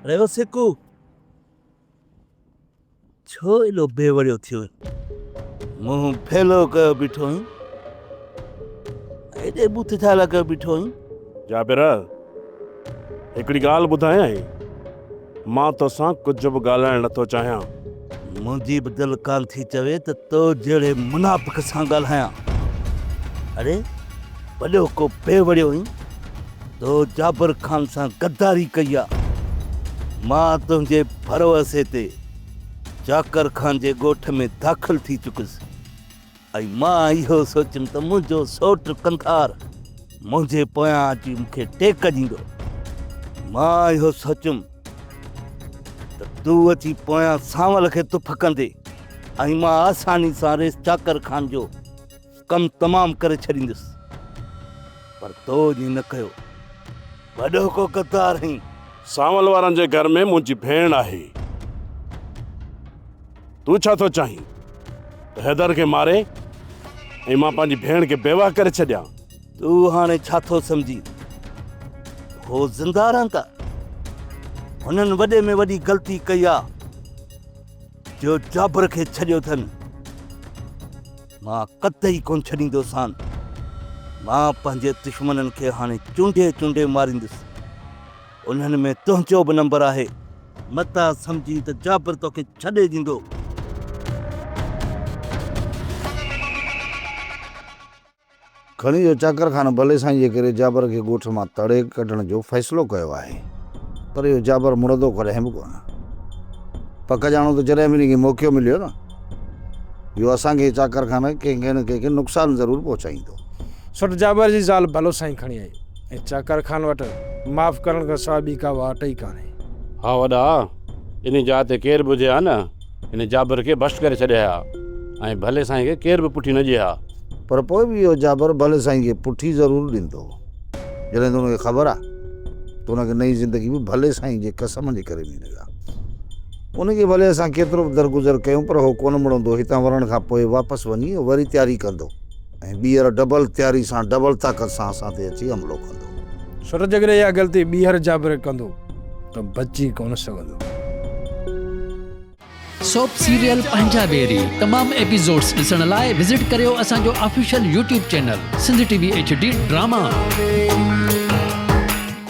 اڙي او سڪو، ڇو ايڏو بي وڙيو ٿيو آهين؟ منهن ڦيلو ڪيو بيٺو آهين. ايڏي ٻوٿ ڇا لاء ڪيو بيٺو آهين؟ جابر، هڪڙي ڳالهه ٻڌايانء، مان توسان ڪجهه به ڳالهائڻ نٿو چاهيان. منهنجي به دل ڪانه ٿي چوي ته تو جهڙي منافق سان ڳالهايان. اڙي وڏو ڪو بي وڙيو آهين؟ تو جابر خان سان غداري ڪئي آ. مان تنهنجي ڀروسي تي چاڪر خان جي ڳوٺ ۾ داخل ٿي چڪس ۽ مان اهو سوچيم ته منهنجو سوٽ ڪنڌار منهنجي پويان اچي مون کي ٽيڪ ڏيندو. مان اهو سوچيم ته تون اچي پويان سانول کي تف ڪندي ۽ مان آساني سان ريس چاڪر خان جو ڪم تمام ڪري ڇڏيندس پر تو ائين نه ڪيو. وڏو ڪو غدار آهين. سانول وارن جي گهر ۾ منهنجي ڀيڻ آهي. تون ڇا ٿو چاهين ته حيدر کي ماري ۽ مان پنهنجي ڀيڻ کي بيواهه ڪري ڇڏيان؟ تون هاڻي ڇا ٿو سمجهين؟ هو زنده رهندا؟ هنن وڏي ۾ وڏي غلطي ڪئي آ جو جابر کي ڇڏيو اٿن. مان قطعي ڪونه ڇڏيندوسان. مان پنهنجي دشمنن کي هاڻي چونڊي چونڊي ماريندس. انهن ۾ تنهنجو به نمبر آهي. متان سمجهين ته جابر توکي ڇڏي ڏيندو. کڻي جو چاڪر خان ڀلي سائين جي ڪري جابر کي ڳوٺ مان تڙي ڪڍڻ جو فيصلو ڪيو آهي پر اهو جابر مڙندو ڪڏهن به ڪونه. پڪ ڄاڻو ته جڏهن به ان کي موقعو مليو نه اهو اسان کي چاڪر خان ڪنهن کي نه ڪنهن کي نقصان ضرور پهچائيندو. سوٽ جابر جي زال ڀلو سائين کڻي آئي ۽ چاڪر خان وٽ معاف ڪرڻ کان سواء ٻي ڪا واٽ ئي ڪانهي. ها وڏا، انهي جاء تي ڪير به هجي ها نه، هن جابر کي ڀشٽ ڪري ڇڏي ها ۽ ڀلي سائين کي ڪير به پٺي نه ڏئي ها. پر پوء به اهو جابر ڀلي سائين کي پٺي ضرور ڏيندو هو. جڏهن ته ان کي خبر آ ته ان کي نئين زندگي به ڀلي سائين جي قسم جي ڪري ملي آ. ان کي ڀلي اسان ڪيترو به درگذر ڪيون پر هو ڪونه مڙندو. هتان ورڻ کان پوء واپس وڃي وري تياري ڪندو ۽ ٻيهر ڊبل تياري سان ڊبل طاقت سان اسان تي اچي حملو ڪندو. سر جيڪڏهن اها غلطي ٻيهر جابر ڪندو ته بچي ڪونه سگهندو. سوپ سيريل پنهنجا ويري تمام ايپيسوڊس ڏسڻ لاء وزٽ ڪريو اسان جو official YouTube channel Sindh T V H D drama.